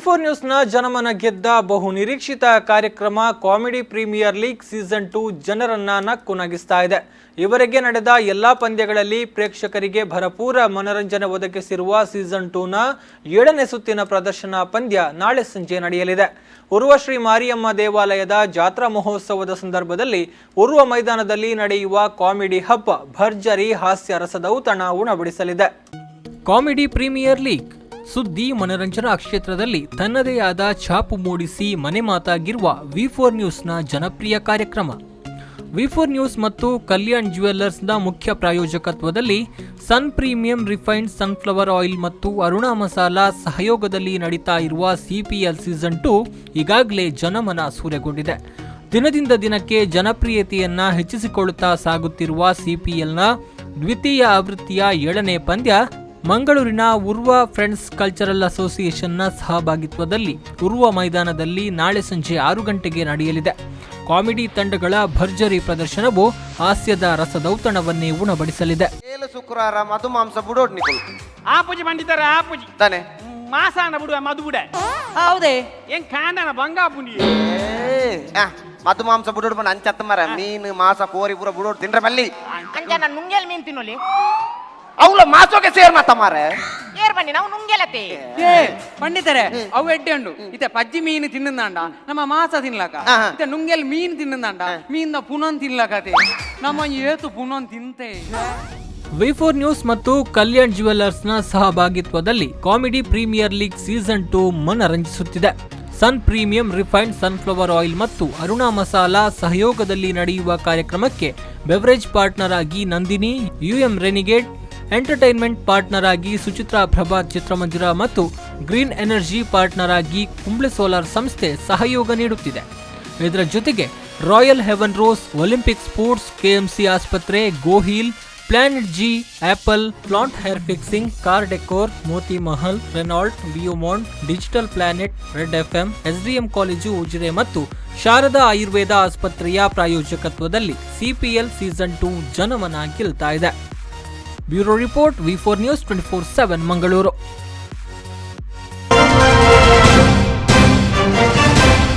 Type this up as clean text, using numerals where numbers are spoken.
V four ನ್ಯೂಸ್ನ ಜನಮನ ಗೆದ್ದ ಬಹು ನಿರೀಕ್ಷಿತ ಕಾರ್ಯಕ್ರಮ ಕಾಮಿಡಿ ಪ್ರೀಮಿಯರ್ ಲೀಗ್ ಸೀಸನ್ 2 ಜನರನ್ನ ನಕ್ಕು ನಗಿಸ್ತಾ ಇದೆ. ಈವರೆಗೆ ನಡೆದ ಎಲ್ಲಾ ಪಂದ್ಯಗಳಲ್ಲಿ ಪ್ರೇಕ್ಷಕರಿಗೆ ಭರಪೂರ ಮನರಂಜನೆ ಒದಗಿಸಿರುವ ಸೀಸನ್ 2ನ ಏಳನೇ ಸುತ್ತಿನ ಪ್ರದರ್ಶನ ಪಂದ್ಯ ನಾಳೆ ಸಂಜೆ ನಡೆಯಲಿದೆ. ಉರ್ವ ಶ್ರೀ ಮಾರಿಯಮ್ಮ ದೇವಾಲಯದ ಜಾತ್ರಾ ಮಹೋತ್ಸವದ ಸಂದರ್ಭದಲ್ಲಿ ಉರ್ವ ಮೈದಾನದಲ್ಲಿ ನಡೆಯುವ ಕಾಮಿಡಿ ಹಬ್ಬ ಭರ್ಜರಿ ಹಾಸ್ಯ ರಸದ ಔತಣ ಉಣಬಡಿಸಲಿದೆ. ಕಾಮಿಡಿ ಪ್ರೀಮಿಯರ್ ಲೀಗ್ ಸುದ್ದಿ ಮನರಂಜನಾ ಕ್ಷೇತ್ರದಲ್ಲಿ ತನ್ನದೇ ಆದ ಛಾಪು ಮೂಡಿಸಿ ಮನೆ ಮಾತಾಗಿರುವ ವಿ ಫೋರ್ ನ್ಯೂಸ್ನ ಜನಪ್ರಿಯ ಕಾರ್ಯಕ್ರಮ. ವಿ ಫೋರ್ ನ್ಯೂಸ್ ಮತ್ತು ಕಲ್ಯಾಣ್ ಜ್ಯುವೆಲ್ಲರ್ಸ್ನ ಮುಖ್ಯ ಪ್ರಾಯೋಜಕತ್ವದಲ್ಲಿ, ಸನ್ ಪ್ರೀಮಿಯಂ ರಿಫೈನ್ಡ್ ಸನ್ಫ್ಲವರ್ ಆಯಿಲ್ ಮತ್ತು ಅರುಣಾ ಮಸಾಲಾ ಸಹಯೋಗದಲ್ಲಿ ನಡೀತಾ ಇರುವ ಸಿಪಿಎಲ್ ಸೀಸನ್ 2 ಈಗಾಗಲೇ ಜನಮನ ಸೂರೆಗೊಂಡಿದೆ. ದಿನದಿಂದ ದಿನಕ್ಕೆ ಜನಪ್ರಿಯತೆಯನ್ನ ಹೆಚ್ಚಿಸಿಕೊಳ್ಳುತ್ತಾ ಸಾಗುತ್ತಿರುವ ಸಿಪಿಎಲ್ನ ದ್ವಿತೀಯ ಆವೃತ್ತಿಯ ಏಳನೇ ಪಂದ್ಯ ಮಂಗಳೂರಿನ ಉರ್ವ ಫ್ರೆಂಡ್ಸ್ ಕಲ್ಚರಲ್ ಅಸೋಸಿಯೇಷನ್ನ ಸಹಭಾಗಿತ್ವದಲ್ಲಿ ಉರ್ವ ಮೈದಾನದಲ್ಲಿ ನಾಳೆ ಸಂಜೆ 6 ಗಂಟೆಗೆ ನಡೆಯಲಿದೆ. ಕಾಮಿಡಿ ತಂಡಗಳ ಭರ್ಜರಿ ಪ್ರದರ್ಶನವು ಹಾಸ್ಯದ ರಸದೌತಣವನ್ನೇ ಉಣಬಡಿಸಲಿದೆ. ಏಳು ಶುಕ್ರವಾರ ಮಧು ಮಾಂಸ ಬುಡೋಡ್ ನಿಕುಲು. ಆಪುಜಿ ಪಂಡಿತರ, ಆಪುಜಿ. ತಾನೆ? ಮಾಸಾನ ಬಿಡುವ, ಮಧು ಬಿಡ. ಹೌದೇ? ಏನ್ ಕಾಂಡನ ಬಂಗಾಪುಂಡಿ. ಏ, ಮಧು ಮಾಂಸ ಬುಡೋಡ್ ಬಂದು ಅಂಚತ್ತ ಮರ ಮೀನು, ಮಾಂಸ, ಕೋರಿ ಪೂರ ಬುಡೋಡ್ ತಿಂದ್ರೆ ಬಲ್ಲಿ. ಅಂಚ ನಾನು ನುಂಗೆಲ್ ಮೀನ್ ತಿನ್ನೋಲಿ. ಅವಳ ಮಾಸೋಕೆ ಸೇರ್ ಮಾತ ಮಾರೆ. ಏರ್ ಬನ್ನಿ, ನಾವು ನುಂಗೆಲತೆ. ಏ ಪಂಡಿತರೆ, ಅವು ಎಡ್ಡೆ ಉಂಡು. ಇತ್ತೆ ಪಜ್ಜಿ ಮೀನು ತಿನ್ನುಂದಾಂಡ ನಮ್ಮ ಮಾಸ ತಿನ್ಲಕ. ಇತ್ತೆ ನುಂಗೆಲ್ ಮೀನ್ ತಿನ್ನುಂದಾಂಡ ಮೀನ್ ಪುನೊನ್ ತಿನ್ಲಕತೆ. ನಮ್ಮ ಏತು ಪುನೊನ್ ತಿಂತೆ. ವಿ ಫೋರ್ ನ್ಯೂಸ್ ಮತ್ತು ಕಲ್ಯಾಣ್ ಜ್ಯುವೆಲ್ಲರ್ಸ್ನ ಸಹಭಾಗಿತ್ವದಲ್ಲಿ ಕಾಮಿಡಿ ಪ್ರೀಮಿಯರ್ ಲೀಗ್ ಸೀಸನ್ 2 ಮನರಂಜಿಸುತ್ತಿದೆ. ಸನ್ ಪ್ರೀಮಿಯಂ ರಿಫೈನ್ಡ್ ಸನ್ಫ್ಲವರ್ ಆಯಿಲ್ ಮತ್ತು ಅರುಣಾ ಮಸಾಲಾ ಸಹಯೋಗದಲ್ಲಿ ನಡೆಯುವ ಕಾರ್ಯಕ್ರಮಕ್ಕೆ ಬೆವರೇಜ್ ಪಾರ್ಟ್ನರ್ ಆಗಿ ನಂದಿನಿ, ಯುಎಂ ರೆನಿಗೇಡ್, ಎಂಟರ್ಟೈನ್ಮೆಂಟ್ ಪಾರ್ಟ್ನರ್ ಆಗಿ ಸುಚಿತ್ರಾ ಪ್ರಭಾತ್ ಚಿತ್ರಮಂದಿರ ಮತ್ತು ಗ್ರೀನ್ ಎನರ್ಜಿ ಪಾರ್ಟ್ನರ್ ಆಗಿ ಕುಂಬ್ಳೆ ಸೋಲಾರ್ ಸಂಸ್ಥೆ ಸಹಯೋಗ ನೀಡುತ್ತಿದೆ. ಇದರ ಜೊತೆಗೆ royal Heaven rose, Olympic sports, KMC ಆಸ್ಪತ್ರೆ, ಗೋಹೀಲ್, planet G, apple, plant hair fixing, car decor, Moti Mahal, Renault, ಬಿಯೋಮಾಂಟ್, digital planet, red FM, SDM college Ujire ಮತ್ತು ಶಾರದಾ ಆಯುರ್ವೇದ ಆಸ್ಪತ್ರೆಯ ಪ್ರಾಯೋಜಕತ್ವದಲ್ಲಿ ಸಿಪಿಎಲ್ ಸೀಸನ್ 2 ಜನಮನ ಗೆಲ್ತಾ ಇದೆ. Bureau report, V4 news 24/7, Mangaluru.